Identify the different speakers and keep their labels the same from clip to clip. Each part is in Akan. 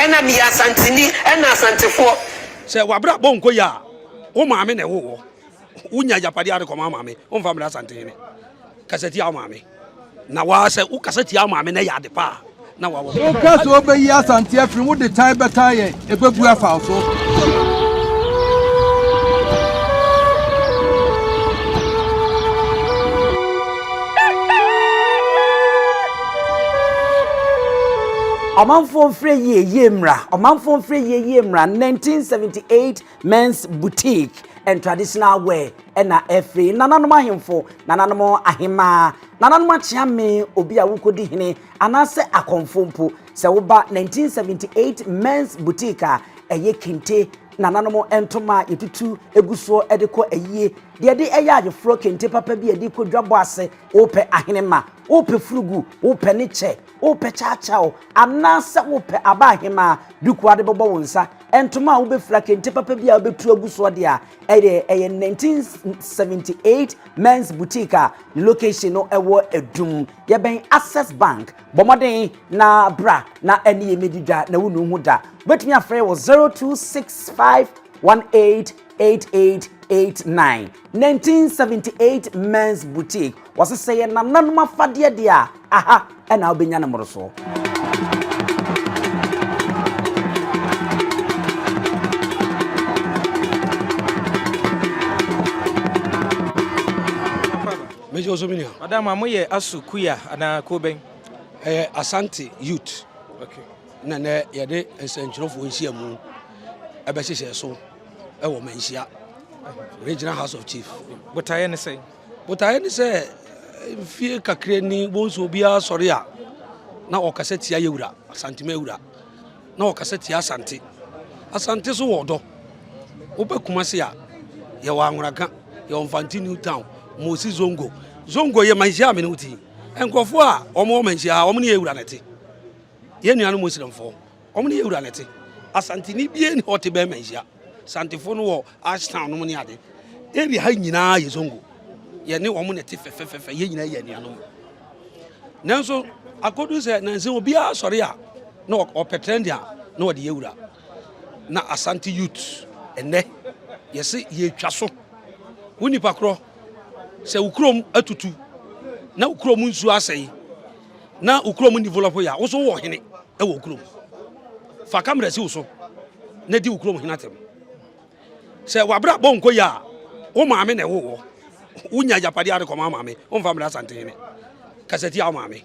Speaker 1: Ɛna meyɛ Asanteni ɛna Asantefoɔ.
Speaker 2: Sɛ w'abrabɔ nkɔ yie a, wo maame na ɛwoo wo. Wonya agyapadeɛ a wode kɔma wo maame, womfa mmrɛ Asantehene. Kasa tia wo maame. Na waa sɛ wokasa tia wo maame na ɛyɛ ade pa a, na wawa.
Speaker 3: Woka sɛ wobɛyi Asante afiri mu, wode tan bɛtan yɛn, ɛbɛbu afa wo so.
Speaker 4: Ɔmanfoɔ mfrɛ yie yie mmra Ɔmanfoɔ mfrɛ yie yie mmra 1978 Men's Boutique and Traditional Wear ɛna ɛfiri nananom ahemfo, nananom ahemaa, nananom akyeame, obi a wokɔdi hene anaasɛ akɔmfo mpo. Sɛ woba 1978 Men's Boutique a ɛyɛ kente nananom ntoma a yɛtutu gu soɔ de kɔ ayie, deɛ ɛde ɛyɛ ayeforɔ kente papa bi a yɛde kɔ dwabɔ ase, wopɛ ahenema, wopɛ furugu, wopɛ ne kyɛ, Wopɛ kyawkyaw anaasɛ wopɛ aba ahemaa duku a wode bɛbɔ wo nsa, ntoma a wobɛfira, kente papa bi a wobɛtu agu soɔ deɛ a, ɛdeɛ ɛyɛ 1978 Men's Boutique a ne location no ɛwɔ Adum. Yɛbɛn Access Bank. Bɔ mmɔden na bra na ɛne yɛn mmɛdi dwa na wonnu ho da. Wobɛtumi afrɛ wɔ 0265 18 8889 1978 Men's Boutique wɔse sɛ yɛ nananom afadeɛ deɛ a aha ɛna wobɛnya no mmorosoɔ.
Speaker 2: Mejɔ so menua.
Speaker 5: Madam a moyɛ aso kuya anaa kuo bɛn?
Speaker 2: Ɛyɛ Asante Youth.
Speaker 5: Okay.
Speaker 2: Na nɛ yɛde nsɛnkyerɛwfoɔ nhyiamu ɛbɛhyehyɛ so ɛwɔ Manhyia Regional House of Chief.
Speaker 5: Botaeɛ ne sɛn?
Speaker 2: Botaeɛ ne sɛ mfie kakra ni wɔn nso obiara sɔre a na ɔkasa tia yɛwura Asantema awura na ɔkasa tia Asante. Asante so wɔ ɔdɔ. Wobɛ Kumasi a yɛwɔ Anworaka, yɛwɔ Mfante New Town, Mosi Zongo. Zongo yɛ Manhyia a me ne wo ti. Nkurɔfoɔ a wɔn wɔ Manhyia ha wɔn ne yɛwura na ɛte. Yɛn nuanom Muslimfoɔ, wɔn ne yɛn wura na ɛte. Asanteni biara ni hɔ ɔte bɛn Manhyia. Santefoɔ no wɔ Ashtown nom ne ade. Area ha nyinaa yɛ Zongo. Yɛne wɔn na ɛte fɛfɛfɛfɛ, yɛn nyinaa yɛ anuanom. Nanso akɔdu sɛ nansa obiara sɔre a na ɔpɛ trend a na ɔde yɛ wura. Na Asante youth ɛnɛ yɛse yɛtwa so. Wo nipa korɔ sɛ wo kurom atutu na wo kurom nsuo asɛe na wo kurom develop yɛ a, wo nso wowɔ hene wɔ wo kurom. Fa kamera si wo so na di wo kurom hene atɛm. Sɛ w'abrabɔ nkɔ yie a, wo maame na ɛwo wɔ. Wonya agyapadeɛ ade kɔma maame, womfa mmrɛ Asantehene. Kasa tia wo maame.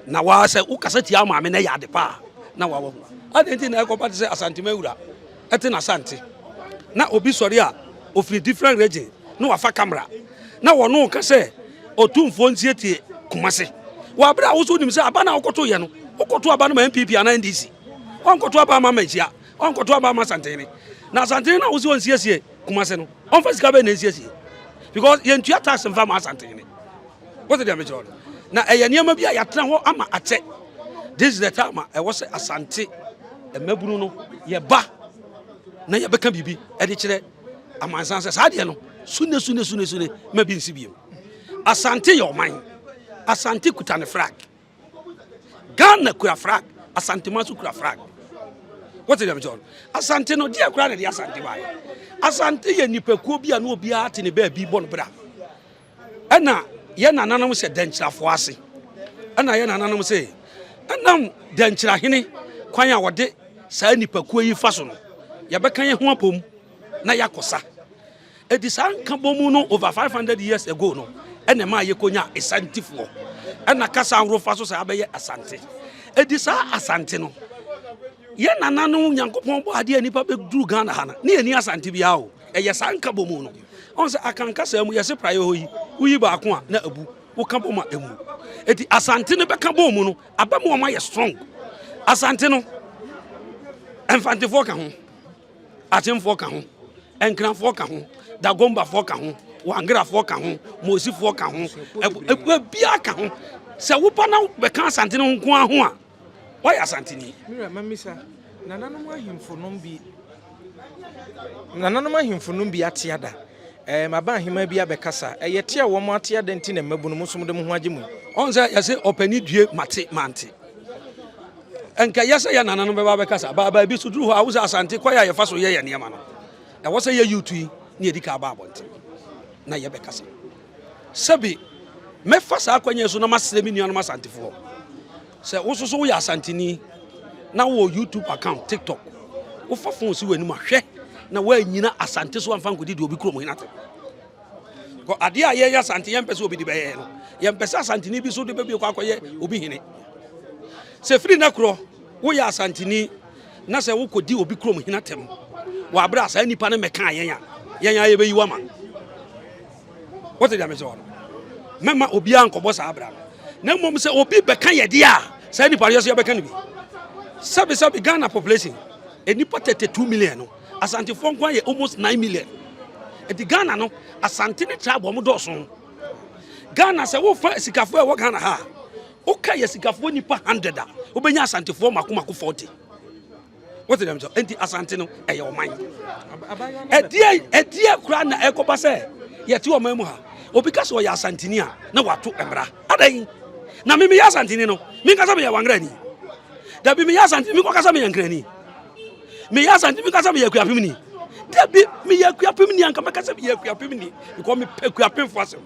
Speaker 2: Na waa sɛ wokasa tia wo maame na ɛyɛ ade pa a, na wawahu. Adɛn nti na ɛkɔba te sɛ Asantema wura ɛte n'Asante na obi sɔre a ofiri different region na wafa camera na wɔne ka sɛ Otumfoɔ nsietie Kumase wɔ abere a woso nim sɛ aba no a wokɔto yɛ no wokɔto aba no ma NPP anaa NDC ɔnkɔto aba ama Manhyia ɔnkɔto aba ama Asantehene na Asantehene na wosi ɔnsiesie Kumase no ɔmfa sika bɛn na nsiesie because yɛntua tax mfa ma Asantehene wote deɛ mekyerɛ no na ɛyɛ nneɛma bi a yɛatena hɔ ama akyɛ this is the time a ɛwɔ sɛ Asante mmabunu no yɛba na yɛbɛka biribi ɛde kyerɛ amansan sɛ saa deɛ no sune sune sune sune ma bi nsi bio Asante yɛ ɔman Asante kuta ne flag Ghana kura flag Asante ma so kura flag wote deɛ mekyerɛ no Asante no deɛ kura na de Asante baayɛ Asante yɛ nipakuo bi a na obiara te ne baabi bɔ no bra ɛna yɛ nananom sɛ dɛnkyirafoɔ ase ɛna yɛ nananom sɛ ɛnam dɛnkyirahene kwan a wɔde saa nipakuo yi fa so no yɛbɛka yɛn ho abom na yɛakɔ sa Enti saa nkabom no over 500 years ago no ɛna ɛmaa yɛkɔnya Asantifoɔ ɛna kasa ahorow fa so sɛ abɛyɛ Asante. Enti saa Asante no yɛ nananom Nyankopɔn bɔ adeɛ a nnipa bɛduru Ghana ha no ne yɛni Asante biara o. Ɛyɛ saa nkabom no. Ɔn sɛ Akan kasa mu yɛse praeɛ hɔ yi woyi baako a na abu woka bom a ɛmu. Enti Asante no bɛka bom mu no aba mu wɔn ayɛ strong. Asante no Mfantefoɔ ka ho. Akyemfoɔ ka ho, Nkrafoɔ ka ho, Dagombafoɔ ka ho, Wangerafoɔ ka ho, Mosifoɔ ka ho, ebiara ka ho. Sɛ woba na bɛka Asante no ho nko ara ho a, woayɛ Asanteni.
Speaker 5: Mira, mamisa, nananom ahemfo nom bi nananom ahemfo nom bi ate ada. Ɛɛ, maba ahemmaa bi abɛkasa. Ɛyɛ te a wɔn ate ada nti na mmabunu mo nso mode mo ho agye mu yi.
Speaker 2: Ɔn sɛ yɛse ɔpani due mate mante. Nka ɛyɛ sɛ yɛn nananom bɛba abɛkasa. Ba baabi so duru hɔ a, wo sɛ Asante kwan a yɛfa so yɛ yɛn nneɛma no, ɛwɔ sɛ yɛ youth yi na yɛdi kan ba abɔnten na yɛbɛkasa. Sɛbi mɛfa saa akwannya yi so na masrɛ me nuanom Asantefoɔ sɛ wo nso so woyɛ Asanteni na wowɔ YouTube account, TikTok, wofa phone si w'anim a hwɛ na woanyina Asante so amfa nkɔdi deɛ obi kurom hene atɛm. Kɔ adeɛ a yɛyɛ Asante yɛmpɛ sɛ obi de bɛyɛ no, yɛmpɛ sɛ Asanteni bi so de bɛbi kɔ akɔyɛ obi hene. Sɛ firi na korɔ woyɛ Asanteni na sɛ wokɔdi obi kurom hene atɛm wɔ aberɛ a saa nnipa no mmɛkaa yɛn a, yɛn a yɛbɛyi wo ama. Wote deɛ mesɛ hɔ no? Mɛma obiara nkɔbɔ saa abira no. Na mmom sɛ obi bɛka yɛ deɛ a, saa nipa no yɛ so yɛbɛka no bi. Sɛbesɛbe Ghana population, nnipa 32 million no, Asantefoɔ nko ayɛ almost 9 million. Nti Ghana no, Asante ne tribe wɔn dɔɔso. Ghana sɛ wofa sikafoɔ a ɛwɔ Ghana ha a, woka yɛ sikafoɔ nipa 100 a, wobɛnya Asantefoɔ mako mako 40. Wote dɛm sɛ nti Asante no ɛyɛ ɔman. Ɛdeɛ ɛdeɛ koraa na ɛkɔba sɛ yɛte ɔman mu ha. Obi ka sɛ ɔyɛ Asanteni a na wato mmara. Adɛn? Na me meyɛ Asanteni no, menka sɛ meyɛ Wangrani. Dabi meyɛ Asanteni, menkɔka sɛ meyɛ Nkrani. Meyɛ Asanteni, menka sɛ meyɛ Akuapemni. Dabi meyɛ Akuapemni anka mɛka sɛ meyɛ Akuapemni because mepɛ Akuapemfo asɛm.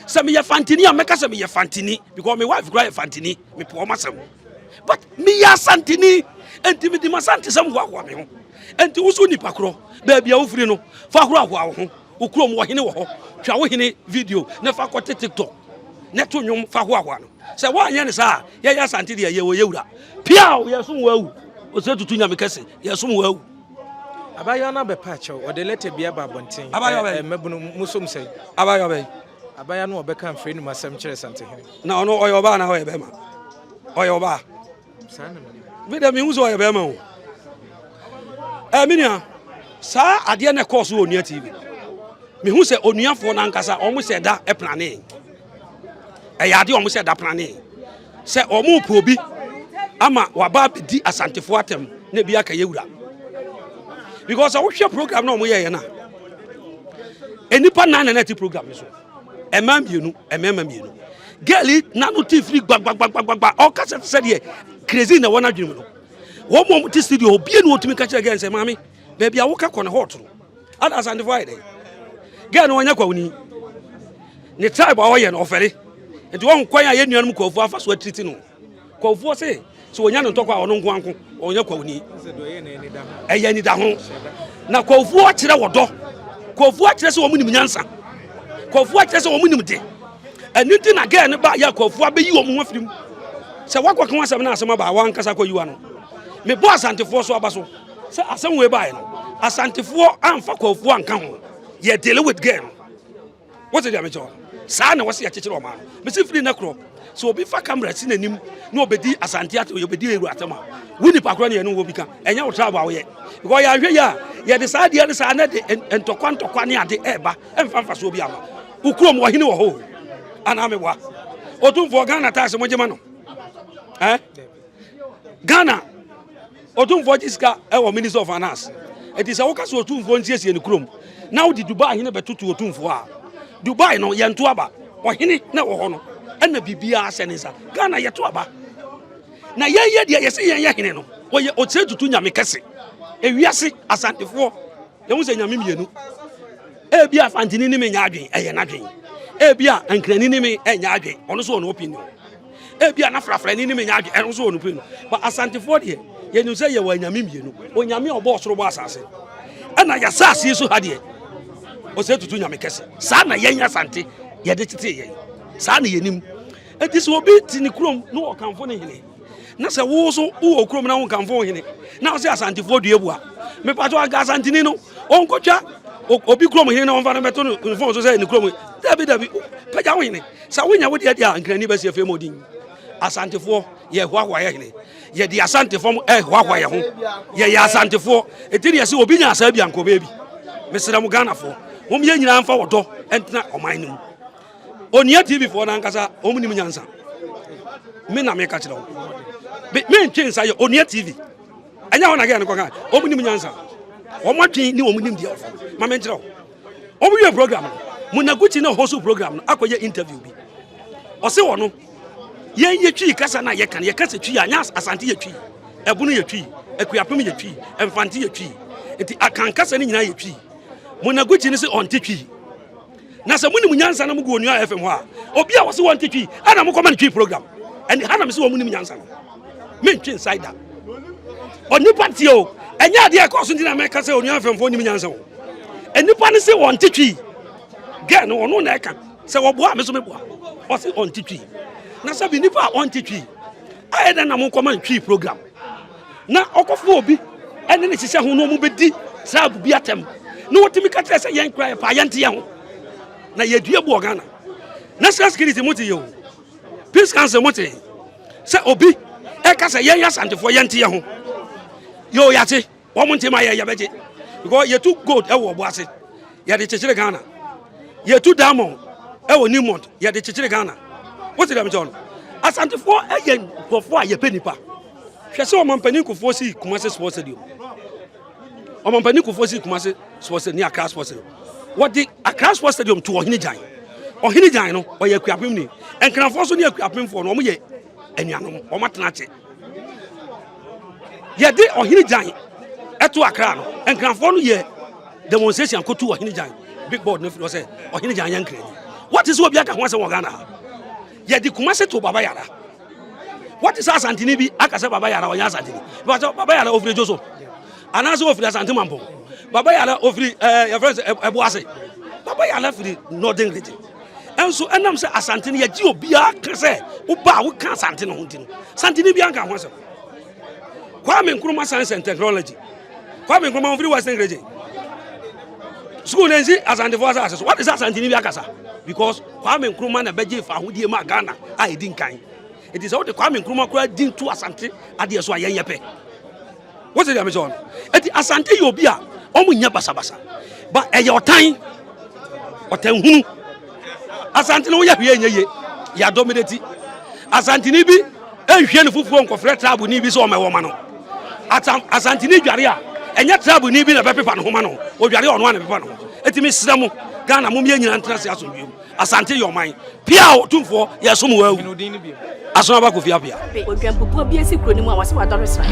Speaker 2: Sɛ meyɛ Fantini a mɛka sɛ meyɛ Fantini because me wife koraa yɛ Fantini, mepɛ wɔn asɛm. But meyɛ Asanteni, enti mede m'asantesɛm hoahoa me ho. Enti wo so nipa korɔ, baabi a wofiri no, fa hoahoa wo ho. Wo kurom wɔ hene wɔ hɔ, twa wo hene video na fa kɔte TikTok na to nnwom fa hoahoa no. Sɛ woanyɛ no saa a, yɛyɛ Asante deɛ yɛwɔ yɛ wura. Piaw! Yɛsom wo awu. Ose tutu nyame kɛse, yɛsom wo awu.
Speaker 5: Abayewa no abɛpa akyɛw, ɔde lɛtɛ bi aba abɔnten.
Speaker 2: Abayewa bɛn?
Speaker 5: Mmabunu, mosom sɛn?
Speaker 2: Abayewa bɛn?
Speaker 5: Abaayewa no a ɔbɛka mfrɛ no mu asɛm kyerɛ Santehene.
Speaker 2: Na ɔno ɔyɛ ɔbaa anaa ɔyɛ bɛrima? Ɔyɛ ɔbaa.
Speaker 5: Saa na menim.
Speaker 2: Me dɛ mehu sɛ ɔyɛ bɛrima o. Ɛ me nua, saa adeɛ na ɛkɔɔ so wɔ Onua TV. Mehu sɛ onuafoɔ no ankasa wɔn hyɛ da plane. Ɛyɛ adeɛ wɔn hyɛ da plane. Sɛ wɔn repɛ obi ama waba abɛdi Asantefoɔ atɛm na ebi aka yɛ wura. Because sɛ wohwɛ program na wɔn yɛyɛ no a, nnipa nan na na ɛte program no so. Mmaa mmienu, mmarima mmienu. Girl yi n'ano te firi gbagbagbagba ɔkasa te sɛ deɛ crazy na ɛwɔ n'adwene mu no. Wɔn mu a wɔte studio hɔ bie na wɔtumi ka kyerɛ girl sɛ maame baabi a woka kɔ no hɔ ɔtoro. Ada Asantefoɔ ayɛ dɛn? Girl no ɔnyɛ kwawuni. Ne tribe a ɔyɛ no ɔfɛre. Nti wɔn kwan a yɛn nuanom kwawofoɔ afa so atiriti no. Kwawofoɔ se sɛ wɔnya no ntɔkwa a ɔno nko anko ɔnyɛ kwawuni. Ɛyɛ anidaho. Na kwawofoɔ akyerɛ wɔ dɔ. Kwawofoɔ akyerɛ sɛ wɔn nim nyansa. Kwawofoɔ akyerɛ sɛ wɔn nim de. Ɛno nti na girl no ba yɛ kwawofoɔ abɛyi wɔn ho afiri mu. Sɛ wakɔka ho asɛm na asɛm aba a wankasa kɔyiwa no. Mebɔ Asantefoɔ so aba so sɛ asɛm wei baeɛ no Asantefoɔ amfa kwawofoɔ anka ho. Yɛ deal with girl no. Wote deɛ mekyerɛ no? Saa na wɔsi yɛkyekyere ɔman no. Mesi firi nnɛ korɔ, sɛ obi fa kamera si n'anim na ɔbɛdi Asante atɛm, ɔbɛdi Ewu atɛm a, wo nipa korɔ ne yɛne wɔ bi ka. Ɛnyɛ wo tribe a woyɛ. Because yɛanhwɛ yie a, yɛde saa adeɛ no saa na de ntɔkwa ntɔkwa ne ade ɛreba, ɛmfa mfasoɔ bi ama. Wo kurom ɔhene wɔ hɔ o, anaa meboa? Otumfoɔ Ghana tax mogye ma no? Eh? Ghana Otumfoɔ gye sika wɔ Ministry of Finance. Eti sɛ woka sɛ Otumfoɔ nsiesie ne kurom na wode Dubai hene bɛtoto Otumfoɔ a, Dubai no yɛnto aba. Ɔhene na ɛwɔ hɔ no ɛna biribiara hyɛ ne nsa. Ghana yɛto aba. Na yɛn yɛ deɛ yɛse yɛn yɛ hene no, wɔyɛ ɔkyerɛ tutu nyame kɛse. Ewiase Asantefoɔ yɛhu sɛ nyame mmienu. Ebi a Fantini ne me nyɛ adwen, ɛyɛ n'adwen. Ebi a Nkrani ne me nyɛ adwen, ɔno nso wɔ ne opinion. Ebi a na frafrani ne me nyɛ adwen, ɛno nso wɔ ne opinion. But Asantefoɔ deɛ, yɛnim sɛ yɛwɔ anyame mmienu. Onyame a ɔbɔɔ soro bɔ asase. Ɛna yɛasase yi so ha deɛ, ɔsɛ tutu nyame kɛse. Saa na yɛn Asante yɛde tetee yɛn. Saa na yɛnim. Enti sɛ obi te ne kurom na ɔkamfo ne hene, na sɛ wo nso wowɔ kurom na wonkamfo wo hene, na ɔsɛ Asantefoɔ dua bu a, mepatɔ anka Asanteni no, ɔnkɔtwa obi kurom hene na ɔmfa no bɛto no fon so sɛ ne kurom. Dabi dabi, pagya wo hene. Sɛ wonya wo deɛ deɛ a, Nkrani bɛsi afei ma odin. Asantefoɔ, yɛhoahoa yɛ hene. Yɛde Asantefoɔ mo ɛhoahoa yɛ ho. Yɛyɛ Asantefoɔ. Enti ne yɛsɛ obi nya asaa bi anka ɔbɛyɛ bi. Mesrɛ mo Ghanafoɔ, mom yɛn nyinaa mfa ɔdɔ ntena ɔman no mu. Onua TV foɔ no ankasa wɔn nim nyansa. Me na meka kyerɛ wo. Me ntwe nsa yɛ Onua TV. Ɛnyɛ hɔ na gɛɛ no kɔka. Wɔn nim nyansa. Wɔn adwen ne wɔn nim deɛ wɔfɔ. Ma me nkyerɛ wo. Wɔn wie program no. Munaguchi na ɔhost program no akɔyɛ interview bi. Ɔse wɔ no. Yɛn yɛ Twi kasa no a yɛka no, yɛka sɛ Twi a, nyɛ Asante yɛ Twi, Ɛbono yɛ Twi, Akuapem yɛ Twi, Mfante yɛ Twi. Nti Akan kasa no nyinaa yɛ Twi. Monaguchi no se ɔnte Twi. Na sɛ monim nyansa na mogu Onua FM hɔ a, obi a wɔse wɔnte Twi, ɛna mokɔma no Twi program. Ɛne ha na mese wɔn nim nyansa no. Mentwe nsae da. Onipa tie o, ɛnyɛ adeɛ ɛkɔɔ so nti na mɛka sɛ Onua FM foɔ nim nyansa o. Nnipa no se wɔnte Twi. Gɛ no ɔno na ɛka. Sɛ wɔboa a me so meboa. Ɔse ɔnte Twi. Na sɛ bi nipa a ɔnte Twi, ayɛ dɛn na monkɔma no Twi program? Na ɔkɔfo obi ɛne ne hyehyɛ ho na ɔmo bɛdi tribe bi atɛm na wɔtumi ka kyerɛ sɛ yɛn kora yɛpaa yɛnte yɛn ho na yɛdua bu wɔ Ghana. National security mo te yɛ o. Peace council mo te sɛ obi ɛka sɛ yɛn yɛ Asantefoɔ yɛnte yɛn ho. Yɛ o yɛate. Wɔn nti ma yɛ yɛbɛgye because yɛtu gold ɛwɔ ɔbo ase yɛde kyekyere Ghana yɛtu diamond ɛwɔ Newmont yɛde kyekyere Ghana wote dɛm kyɛw no Asantefoɔ ɛyɛ nkurɔfoɔ a yɛpɛ nipa hwɛ sɛ ɔmampanin Kufuor si Kumasi Sports Stadium ɔmampanin Kufuor si Kumasi Sports Stadium ne Accra Sports Stadium wɔde Accra Sports Stadium to Ɔhene Gyan Ɔhene Gyan no ɔyɛ Akuapem ni Nkrafoɔ so ne Akuapemfoɔ no wɔn yɛ anuanom wɔn atena akyɛ Yɛde ɔhene gyan ɛto akra no, nkranfoɔ no yɛ demonstration kotu ɔhene gyan big board no firi hɔ sɛ ɔhene gyan yɛ nkrani. Wɔte sɛ obi aka ho asɛm wɔ Ghana ha. Yɛde Kumasi to Baba Yara. Wɔte sɛ Asanteni bi aka sɛ Baba Yara ɔnyɛ Asanteni. Bàtɛ Baba Yara ofiri Dwoso anaasɛ ofiri Asante Mampɔn. Baba Yara ofiri ɛɛ yɛfrɛ sɛ Ɛboase. Baba Yara firi Northern Region. Ɛnso ɛnam sɛ Asante no yɛgye obiara ka sɛ woba a woka Asante no ho nti no, Santeni biara nka ho asɛm. Kwame Nkrumah Science and Technology. Kwame Nkrumah ofiri Western Region. School na nsi Asantefoɔ asase so. What is Asanteni bi akasa? Because Kwame Nkrumah na bɛgye fa ahodie ma Ghana a ɛdi nkan. Enti sɛ wode Kwame Nkrumah koraa din to Asante adeɛ so a yɛnyɛ pɛ. Wote deɛ mekyɛ no? Eti Asante yɛ obi a wɔn nyɛ basabasa. Ba ɛyɛ ɔtan. Ɔtan hunu. Asante no woyɛ hwee nyɛ yie. Yɛ adɔmedeti. Asanteni bi nhwie ne fufuo nkɔfrɛ tribe ni bi sɛ ɔmɛwɔ ma no. Asanteni dware a ɛnyɛ tribe ni bi na ɛbɛpepa ne ho ma no. Odware a ɔno a na ɛpepa ne ho. Eti mesrɛ mo Ghana mom yɛn nyinaa ntena ase asomdwoe mu. Asante yɛ ɔman. Pia o tumfoɔ yɛ som wɔ awu. Aso aba Kofi Apia.
Speaker 6: Odwanpupoɔ bi asi kuro no mu a wɔse wadɔre sra.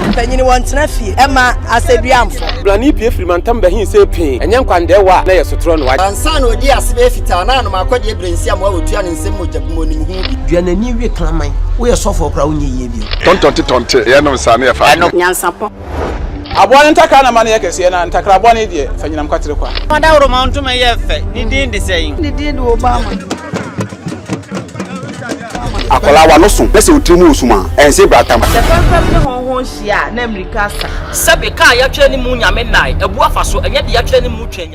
Speaker 7: Mpanyini wɔntena fie ɛma asɛduamfo.
Speaker 8: Brane pue firi mantam bɛhe sɛ pee, ɛnyɛ nkwandɛɛwa a na ɛyɛ sotorɔ no.
Speaker 9: Ansa na ɔdii ase bɛyɛ fitaa na anom akɔdeɛ berɛ nsiamoa a ɔtua ne nsam mogya gu mu ɔnim ho bi.
Speaker 10: Dua n'ani we kraman. Woyɛ sɔfoɔ koraa wonyɛ yie bio.
Speaker 11: Tɔntɔnte tɔnte, yɛnom saa na yɛfa adwene.
Speaker 6: Nyansapɔ.
Speaker 12: Aboa no ntakra na ma no yɛ kɛseɛ, na ntakra bɔne deɛ, fa nyinam kwatere kwa.
Speaker 13: Ɔdawuroma ntoma yɛ fɛ, ne din de sɛn?
Speaker 14: Ne din de Obama.
Speaker 15: Akwadaa w'ano so na sɛ wo tiri mu wɔ sum a, ɛnse bratam.
Speaker 16: Sɛ fɛmfɛm ne hɔnhɔn hyia a, na mmirika asa.
Speaker 17: Sɛbe, ka a yɛatwerɛ ne mu Nyame nnae, abu afa so, ɛnyɛ deɛ yɛatwerɛ ne mu Twɛn Nyame.